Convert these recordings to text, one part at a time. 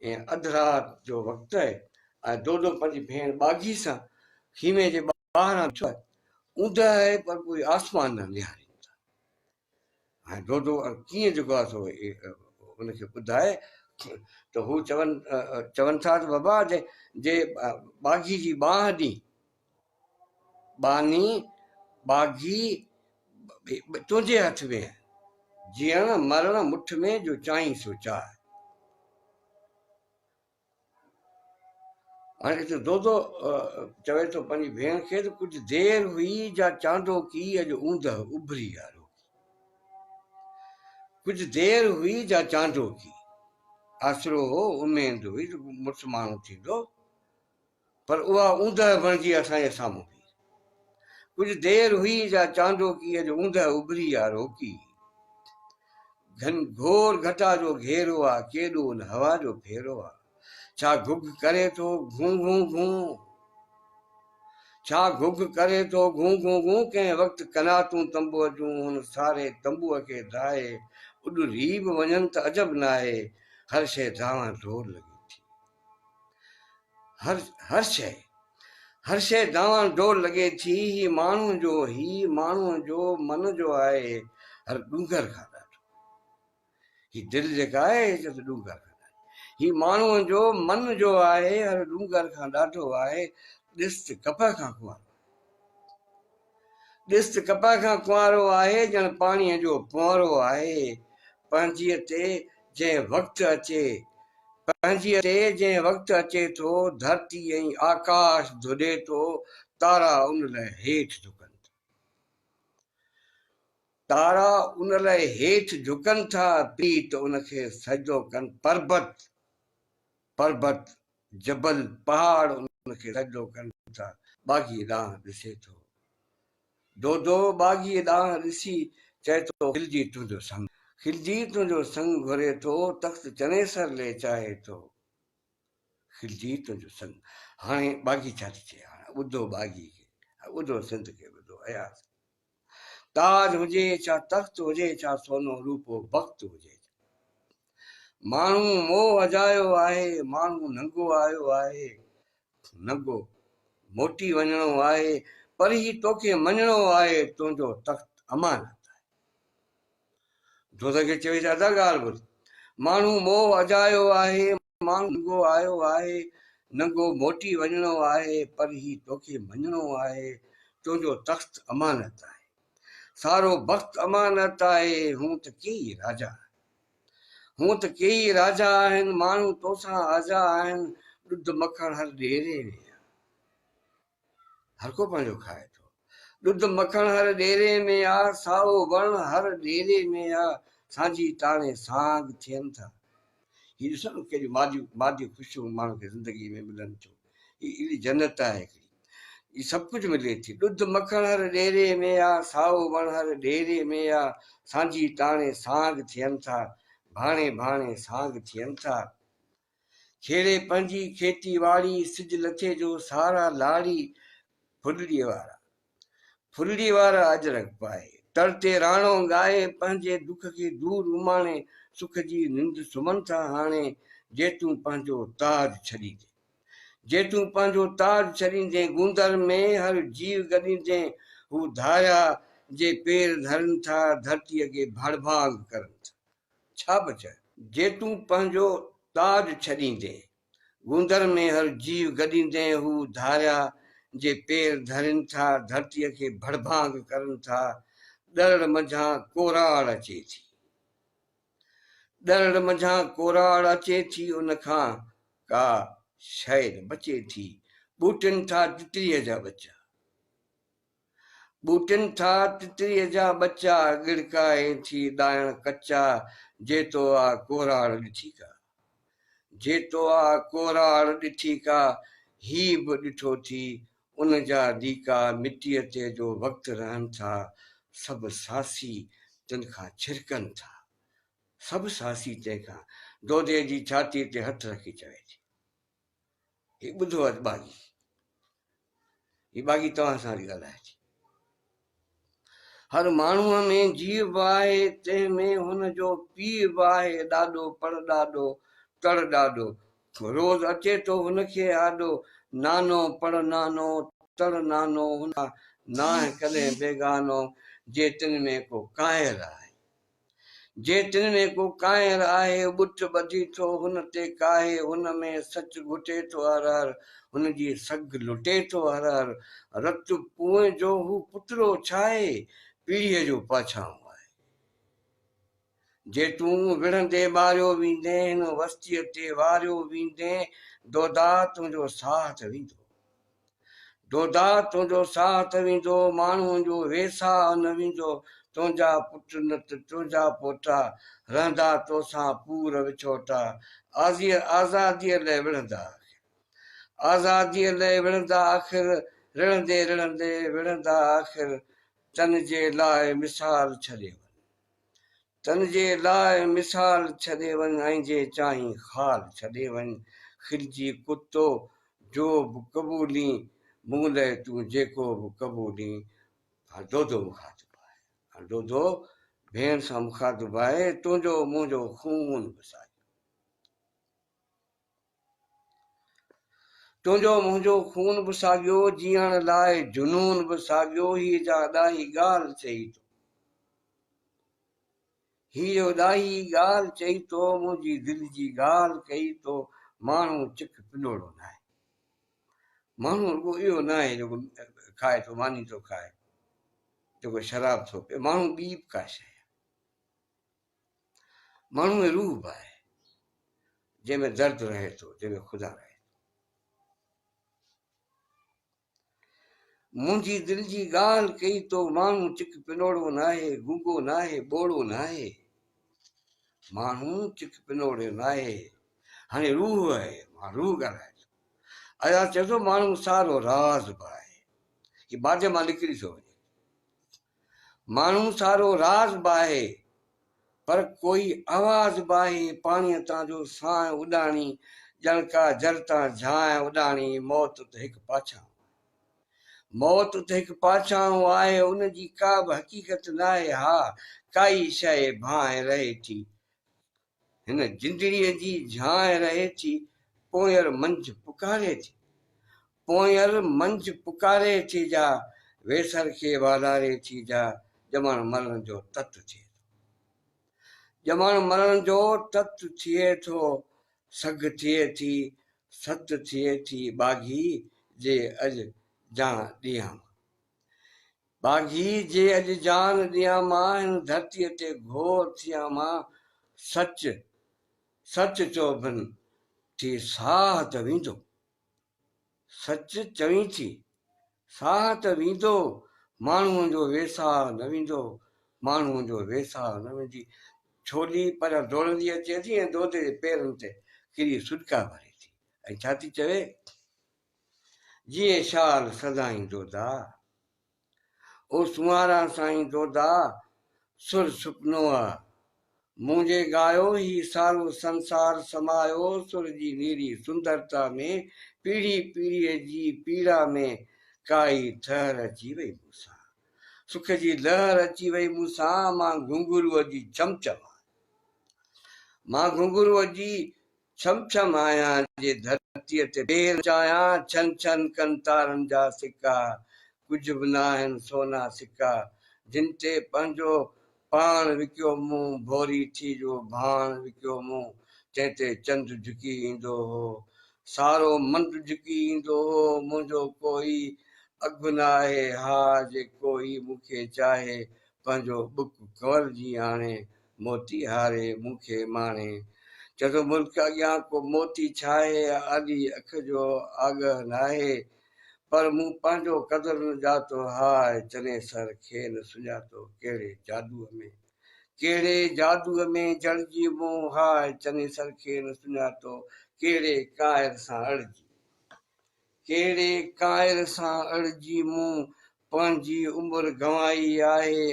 ائين اڌ رات جو وقت آهي ۽ دودو پنهنجي ڀيڻ ٻاگهي سان خيمي جي ٻاهران بيٺو آهي. اوندهه آهي پر ڪوئي آسمان ڏانهن نهارين ٿا. هاڻي دودو ڪيئن جيڪو آهي سو ان کي ٻڌائي ته هو چون چون ٿا ته بابا جي جي ٻاگهي جي ٻانهه ڏي ٻانهي ٻاگهي تنهنجي هٿ ۾ آهي جيئڻ مرڻ مٺ ۾ جو چاهين سو چاهه. هاڻي هتي دودو چوي ٿو پنهنجي ڀيڻ کي ته ڪجهه دير هئي جا چانڊوڪي اڄ اوندهه اڀري آ روڪي. ڪجهه دير هئي جا چانڊوڪي. آسرو هو، اميد هئي ته مڙس ماڻهو ٿيندو، پر اها اوندهه بڻجي اسان جي سامهون بيهي. ڪجهه دير هئي جا چانڊوڪي اڄ اوندهه اڀري آ روڪي. گهن گهور گهٽا جو گهيرو آ، ڪيڏو نه هوا جو ڦيرو آ. ڇا گهگهه ڪري ٿو گهون گهون گهون. ڇا گهگهه ڪري ٿو گهون گهون گهون. ڪنهن وقت قناعتون تنبوء جون هن ساري تنبوء کي ڊاهي اڏري به وڃن ته عجب ناهي. هر شيء ڊانوان ڊول لڳي ٿي. هر هر شيء هر شيء ڊانوان ڊول لڳي ٿي. هي ماڻهو جو هي ماڻهو جو من جو آهي هر ڏونگر کان ڏاڍو. هي دل جيڪا آهي هي ته ڏونگر کان ڏاڍي. هي ماڻهوء جو من جو آهي هر ڏونگر کان ڏاڍو آهي. ڏس ته ڪپهه کان ڪنوارو آهي. ڏس ته ڪپهه کان ڪنوارو آهي ڄڻ پاڻيء جو پونئرو آهي. پنهنجيء تي جنهن وقت اچي پنهنجيء تي جنهن وقت اچي ٿو ڌرتي ۽ آڪاش ڌڏي ٿو تارا ان لئه هيٺ جهڪن ٿا. تارا ان لاء هيٺ جهڪن ٿا، پريت ان کي سجدو ڪن، پربت، پربت، جبل، پهاڙ ان کي سجدو ڪن ٿا، ٻاگهيء ڏانهن ڏسي ٿو. دودو ٻاگهيء ڏانهن ڏسي چئي ٿو، خلجي تنهنجو سڱ. خلجي تنهنجو سڱ گهري ٿو، تخت چنيسر لئه چاهي ٿو. خلجي تنهنجو سڱ. هاڻي ٻاگهي ڇا ٿي چئي؟ هاڻي ٻڌو ٻاگهي کي، ٻڌو سنڌ کي، ٻڌو اياز کي. تاج هجي ڇا تخت هجي ڇا سونو روپو بخت هجي ڇا. ماڻهو موهه اجايو آهي ماڻهو ننگو آيو آهي ننگو موٽي وڃڻو آهي پر هي توکي مڃڻو آهي تنهنجو تخت امانت آهي. دوست کي چوي ته ادا ڳالهه ٻڌ ماڻهو موهه اجايو آهي ماڻهو ننگو آيو آهي، ننگو موٽي وڃڻو آهي، پر هي توکي مڃڻو آهي، تنهنجو تخت امانت آهي. سارو بخت امانت آهي، هون ته ڪيئي راجا آهن. هون ته ڪيئي راجا آهن، ماڻهو توسان آجا آهن، ڏڌ مکڻ هر ڏيري ۾ آ. هر ڪو پنهنجو کائي ٿو. ڏڌ مکڻ هر ڏيري ۾ آ، سائو وڻ هر ڏيري ۾ آ، سانجهي ٽاڻي سانگ ٿين ٿا. هي ڏسو نه ڪيڏيون ماديون مادي خوشيون ماڻهن کي زندگي ۾ ملن ٿيون. هي اهڙي جنت آهي هڪڙي. هي سڀ ڪجهه ملي ٿي. ڏڌ مکڻ هر ڏيري ۾ آ، سائو وڻ هر ڏيري ۾ آ، سانجهي ٽاڻي سانگ ٿين ٿا. ڀاڻي ڀاڻي سانگ ٿين ٿا. کيڙي پنهنجي کيتي واڙي، سج لٿي جو سارا لاڙي، ڦلڙيء وارا، ڦلڙيء وارا اجرڪ پائي، تڙ تي راڻو ڳائي، پنهنجي دک کي دور اماڻي، سک جي ننڊ سمهن ٿا هاڻي، جي تون پنهنجو تاج ڇڏيندين. جي تون پنهنجو تاج ڇڏيندين، گوندر ۾ هر جيو گڏيندين، هو ڌاريا جي پير ڌرن ٿا، ڌرتيء کي ڀڙڀانگ ڪرن ٿا. ڇا بچايو؟ جي تون پنهنجو تاج ڇڏيندين، گوندر ۾ هر جيو گڏيندين، هو ڌاريا جي پير ڌرين ٿا، ڌرتيء کي ڀڙڀانگ ڪرن ٿا، ڏرڙ منجهان ڪوراڙ اچي ٿي. ڏرڙ منجهان ڪوراڙ اچي ٿي، ان کان ڪا شيء نه بچي ٿي، ٻوٽين ٿا تتريء جا ٻچا. ٻوٽين ٿا تتريء جا ٻچا، ڳڙڪائي ٿي ڏائڻ ڪچا، جي تو آ ڪوراڙ ڏٺي ڪا. جي تو آ ڪوراڙ ڏٺي ڪا، هي به ڏٺو ٿي، ان جا ليڪا مٽيء تي جو وقت رهن ٿا، سڀ ساسي تن کان ڇرڪن ٿا. سڀ ساسي تنهن کان. دودي جي ڇاتيء تي هٿ رکي چوي ٿي. هي ٻڌو اڄ ٻاگهي. هي ٻاگهي توهان سان ٿي ڳالهائي ٿي. هر ماڻهوء ۾ جيء به آهي، تنهن ۾ هن جو پيء به آهي، ڏاڏو، پڙ ڏاڏو، تڙ ڏاڏو، روز اچي ٿو هن کي آڏو، نانو پڙ نانو، تڙ نانو، هن کان ناهه ڪڏهن بيگانو، جي تن ۾ ڪو ڪانئر آهي. جي تن ۾ ڪو ڪانئر آهي، ٻٽ ٻڌي ٿو هن تي ڪاهي، هن ۾ سچ گهٽي ٿو هر هر، هن جي سگهه لٽي ٿو هر هر، رت پونء جو هو پترو ڇاهي، پيڙهيء جو پاڇائون آهي. جي تون وڙهندي ماريو ويندين، هن وستيء تي واريو ويندين، دودا تنهنجو ساهه ته ويندو. دودا تنهنجو ساهه ته ويندو، ماڻهوء جو ويساهه نه ويندو، تنهنجا پٽ نه ته تنهنجا پوٽا، رهندا توسان پور وڇوٽا، آزاديء لئه وڙهندا آخر. آزاديء لئه وڙهندا آخر، رڙهندي رڙهندي وڙهندا آخر، تن جي لاء مثال ڇڏي وڃ. تن جي لاء مثال ڇڏي وڃ ۽ جي چاهين خال ڇڏي وڃ. خلجي ڪتو جو به قبولين، مون لئه تون جيڪو به قبولين. هاڻ دودو مخاطب آهي. هاڻ دودو ڀيڻ سان مخاطب آهي، تنهنجو منهنجو خون به ساڳيو. تنهنجو منهنجو خون به ساڳيو، جيئڻ لاء جنون به ساڳيو، هيء جا ڏاهي ڳالهه چئي ٿو. هيء جو ڏاهي ڳالهه چئي ٿو، منهنجي دل جي ڳالهه ڪئي ٿو، ماڻهو چڪ پنوڙو ناهي. ماڻهو رڳو اهو ناهي جيڪو کائي ٿو، ماني ٿو کائي، جيڪو شراب ٿو پيئي، ماڻهو ٻي به ڪا شيء آهي. ماڻهو ۾ روح به آهي، جنهن ۾ درد رهي ٿو، جنهن ۾ خدا رهي ٿو. منهنجي دل جي ڳالهه ڪئي تو، ماڻهو چڪ پنوڙو ناهي، گونگو ناهي، ٻوڙو ناهي. ماڻهو چڪ پنوڙو ناهي، هاڻي روح آهي، مان روح ڳالهائي ٿو. اياز چئي ٿو ماڻهو سارو راز به آهي، هي مادي مان نڪري ٿو وڃي. ماڻهو سارو راز به آهي، پر ڪوئي آواز به آهي، پاڻيء تان جو سانء اڏاڻي، ڄڻ ڪا جر تان جھانء اڏاڻي، موت ته هڪ پاڇائون آهي. موت ته هڪ پاڇائون آهي، ان جي ڪا به حقيقت ناهي، ها، ڪائي شيء ڀانء رهي ٿي، هن جندڙيء جي جھانء رهي ٿي، پوئر منجھ پڪاري ٿي. پوئر منجھ پڪاري ٿي جا ويسر کي والاري ٿي جا ڄمڻ مرڻ جو تت ٿئي ٿو. ڄمڻ مرڻ جو تت ٿئي ٿو، سگھ ٿئي ٿي، ست ٿئي ٿي ٻاگھي جي اڄ جان ڏيان مان. ٻاگھي جي اڄ جان ڏيان مان، هن ڌرتيء تي گھور ٿيان مان، سچ سچ چوڀن ٿي ساھ ته ويندو. سچ چوين ٿي، ساهه ته ويندو، ماڻهوء جو ويساهه نه ويندو، ماڻهوء جو ويساهه نه ويندي. ڇولي پريان ڊوڙندي اچي ٿي ۽ دودي جي پيرن تي ڪري سڏڪا ڀري ٿي ۽ ڇا ٿي چوي، جيئن شال سدائين دودا. او سونهارا سائين دودا، سر سپنو آ. مون جي ڳايو هي سارو سنسار سمايو سر جي نيري سندرتا ۾ پيڙهي پيڙهيء جي پيڙا ۾ ڪائي ٿهر اچي وئي مون سان. سک جي لهر اچي وئي مون سان مان گهنگهروء جي ڇم ڇم آهيان. مان گهنگهروء جي ڇم ڇم آهيان جي ڌرتيء تي پير چاهيان ڇن ڇن ڪن تارن جا سڪا ڪجهه به ناهن سونا سڪا جن تي پنهنجو پاڻ وڪيو مون ڀوري ٿي جو ڀاڻ وڪيو مون تنهن تي چنڊ جهڪي ايندو هو سارو منڊ جهڪي ايندو هو منهنجو ڪوئي اگهه ناهي ها جي ڪوئي مون کي چاهي پنهنجو ٻڪ ڪنول جي آڻي موتي هاري مون کي ماڻي. چئي ٿو ملڪ اڳيان ڪو موتي ڇاهي، آڏي اک جو آڳهه ناهي. پر مون پنهنجو قدر نه ڄاتو، هاء چنيسر کي نه سڃاتو، ڪهڙي جادوء ۾، ڪهڙي جادوء ۾ جڙجي مون، هاء چنيسر کي نه سڃاتو، ڪهڙي ڪانئر سان اڙجي. ڪهڙي ڪانئر سان اڙجي مون پنهنجي عمر گنوائي آهي،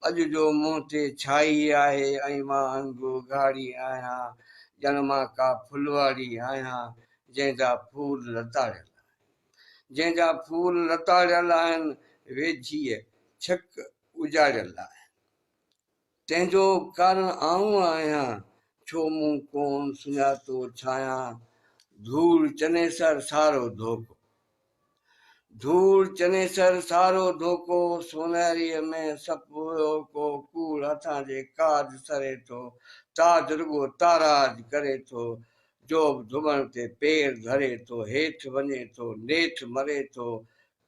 اڄ جو منهن تي ڇائي آهي ۽ مان انگ اگهاڙي آهيان، ڄڻ مان ڪا ڦلواڙي آهيان، جنهن جا ڦول لتاڙيل آهن. جنهن جا ڦول لتاڙيل آهن، ويجهيء ڇڪ اجاڙيل آهن. تنهن جو ڪارڻ آئون آهيان، ڇو مون ڪون سڃاتو ڇايان. ڌوڙ چنيسر سارو ڌوڪو. ڌوڙ چنيسر سارو ڌوڪو، سونهريء ۾ سپ هيو ڪو، ڪوڙ هٿان جي ڪاج سري ٿو، تاج رڳو تاراج ڪري ٿو، جو به ڌوٻڻ تي پير ڌري ٿو، هيٺ وڃي ٿو، نيٺ مري ٿو،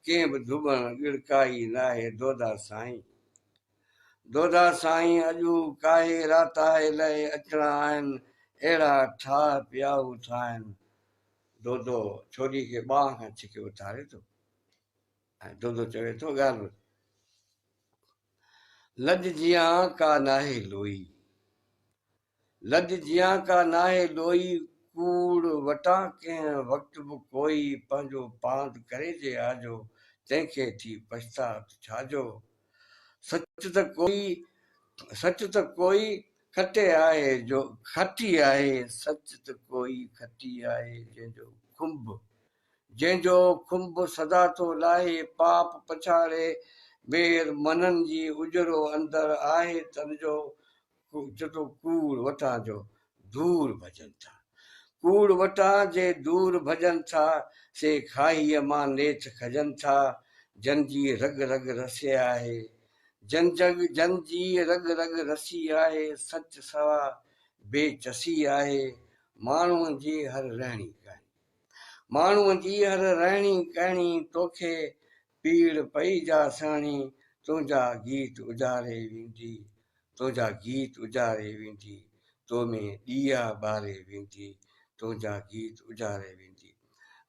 ڪنهن به ڌوٻڻ ڳڙڪائي ناهي، دودا سائين! دودا سائين اڄ ڪاهي راتاهي لئه اچڻا آهن، اهڙا ٺاهه پيا هو ٺاهن. دودو ڇوڏي کي ٻانهن کان ڇڪي اٿاري ٿو ۽ دودو چوي ٿو، ڳالهه ٻڌ. لڄ جيان ڪا ناهي لوئي. لڄ جيان ڪا ناهي لوئي، ڪوڙ وٽان ڪنهن وقت به ڪوئي پنهنجو پاند ڪري جي آجو، تنهن کي ٿي پڇتاء ته ڇا جو؟ سچ ته ڪوئي سچ ته ڪوئي کٽي آهي جو کٽي آهي، سچ ته ڪوئي کٽي آهي جنهن جو کنڀ جنهن جو کنڀ سدا ٿو لاهي پاپ پڇاڙي، مير منن جي اجرو اندر آهي تن جو چٽو ڪوڙ وٽان جو دور ڀڄن ٿا. ڪوڙ وٽان جي دور ڀڄن ٿا، سي کاهيء مان نيٺ کڄن ٿا. جن جي رڳ رڳ رسي آهي، جن جڳ جن جي رڳ رڳ رسي آهي، سچ سوا بي چسي آهي. ماڻهوء جي هر رهڻي ڪهڻي. ماڻهوء جي هر رهڻي ڪهڻي، توکي پيڙ پئي جا سهڻي، تنهنجا گيت اجاري ويندي، تنهنجا گيت اجاري ويندي، تو ۾ ڏيئا ٻاري ويندي، تنهنجا گيت اجاري ويندي.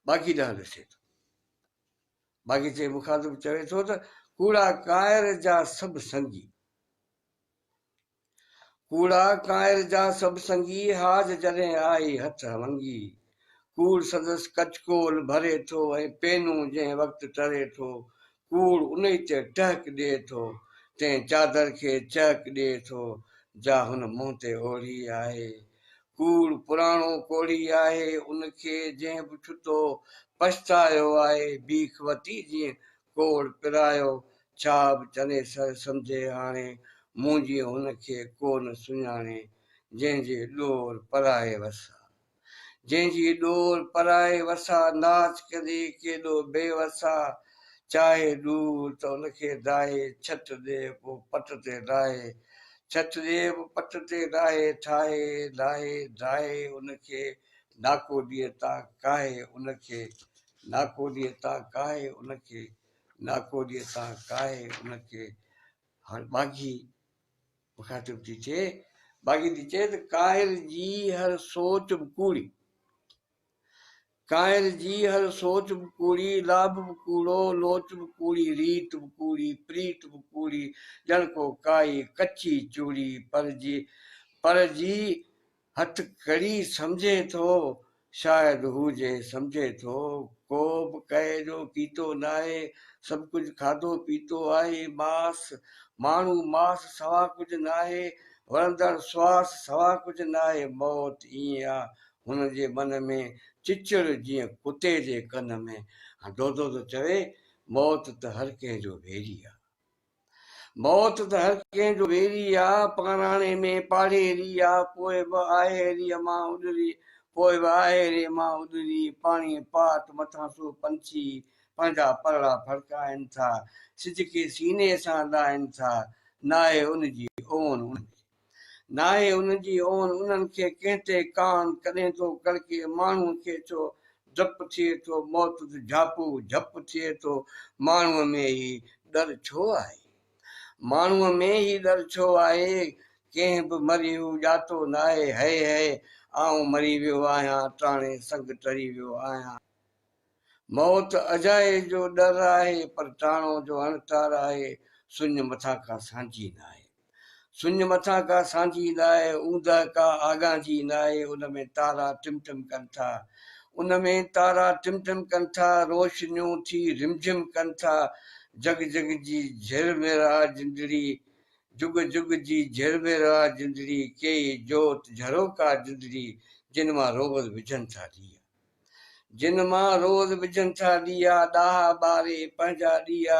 باغي ڏانهن ڏسي ٿو. باغي چئي مخاطب چوي ٿو ته ڪوڙا ڪائر جا سڀ سنگي. ڪوڙا ڪانئر جا سڀ سنگي، هاج جڏهن آئي هٿ ونگي. ڪوڙ سندس ڪچڪول ڀري ٿو ۽ پينون جنهن وقت ٽري ٿو، ڪوڙ انهي تي ٽهڪ ڏئي ٿو، تنهن چادر کي چهڪ ڏئي ٿو، جا هن منهن تي اوڙهي آهي. ڪوڙ پراڻو ڪوڙهي آهي، ان کي جنهن به ڇتو پڇتايو آهي، بيک وتي جيئن ڪوڙ پرايو، ڇا به چنيسر سمجهي هاڻي، مون جيئن هن کي ڪو نه سڃاڻي، جنهن جي ڏور پرائي وسا. جنهن جي ڏور پرائي وسا، ناچ ڪندي ڪيڏو بي وسا، چاهي ڏور ته ان کي ڊاهي، ڇٽ ڏي پو پٽ تي لاهي، ڇٽ ڏي پو پٽ تي لاهي، ٺاهي لاهي ڊاهي ان کي، ناڪوڏيء تان ڪاهي ان کي، ناڪوڏيء تان ڪاهي ان کي، ناڪوڏيء تان ڪاهي ان کي. هاڻ ٻاگهي مخاطب ٿي چئي، ٻاگهي ٿي چئي ته ڪاهل جي هر سوچ به ڪوڙي، ڪاهل جي هر سوچ به ڪوڙي، لاڀ به ڪوڙو، لوچ به ڪوڙي، ريت به ڪوڙي، پريت به ڪوڙي، ڄڻ ڪو ڪائي ڪچي چوڙي، پر جي پر جي هٿ ڪڙي سمجهي ٿو، شايد هو جي سمجهي ٿو، ڪو به ڪهي جو ڪيتو ناهي، سڀ ڪجهه کاڌو پيتو آهي، ماس، ماڻهو ماس سوا ڪجهه ناهي، وڻندڙ سواس سوا ڪجهه ناهي، موت ائين آ هن جي من ۾، چچڙ جيئن ڪتي جي ڪن ۾. هاڻ دودو ٿو چوي، موت ته هر ڪنهن جو ويري آ. موت ته هر ڪنهن جو ويري آ، پاراڻي ۾ پاڙهيري آ، پوء به آهيريء مان اڏري، پوء به آهيريء مان اڏري، پاڻيء پاٽ مٿان سو پنڇي، پنهنجا پرڙا ڦڙڪائن ٿا، سج کي سيني سان لائن ٿا، ناهي ان جي اون انهن کي. ناهي ان جي اون انهن کي، ڪنهن تي ڪان ڪڏهن ٿو ڪڙڪي، ماڻهوء کي ڇو ڊپ ٿئي ٿو، موت جو جهاپو جهپ ٿئي ٿو، ماڻهوء ۾ هي ڏر ڇو آهي؟ ماڻهوء ۾ هي ڏر ڇو آهي؟ ڪنهن به مري هو ڄاتو ناهي، هئي هئي آئون مري ويو آهيان، ٽاڻي سنگ ٽري ويو آهيان. موت اجائي جو ڏر آهي، پر ٽاڻو جو اڻٽار آهي، سڃ مٿان ڪا سانجهي ناهي. سڃ مٿان ڪا سانجهي ناهي، اوندهه ڪا آڳانجهي ناهي، ان ۾ تارا ٽم ٽم ڪن ٿا. ان ۾ تارا ٽم ٽم ڪن ٿا، روشنيون ٿي رمجھم ڪن ٿا. جڳ جڳ جي جھرمر آ جندڙي، جڳ جڳ جي جھرمر آ جندڙي، ڪيئي جوت جھروڪا جندڙي، جن مان روز وجھن ٿا ڏيئا. جن مان روز وجهن ٿا ڏيئا، ڏاها ٻاري پنهنجا ڏيئا،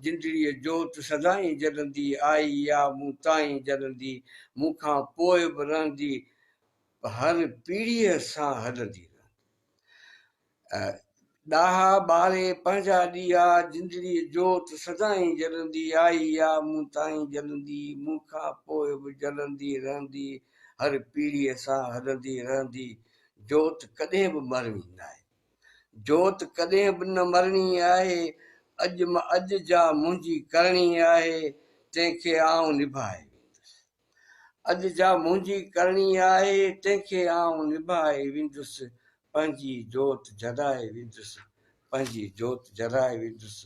جندڙيء جوت سدائين جلندي، آئي يا مون تائين جلندي، مون کان پوء به رهندي، هر پيڙهيء سان هلندي رهندي. ڏاها ٻاري پنهنجا ڏيئا، جندڙيء جوت سدائين جلندي آئي آ، مون تائين جلندي، مون کان پوء به جلندي رهندي، هر پيڙهيء سان هلندي رهندي. جوت ڪڏهن به مرڻي ناهي. جوت ڪڏهن به نه مرڻي آهي، اڄ م اڄ جا منهنجي ڪرڻي آهي، تنهن کي آئون نڀائي ويندس. اڄ جا منهنجي ڪرڻي آهي، تنهن کي آئون نڀائي ويندس، پنهنجي جوت جلائي ويندس، پنهنجي جوت جلائي ويندس.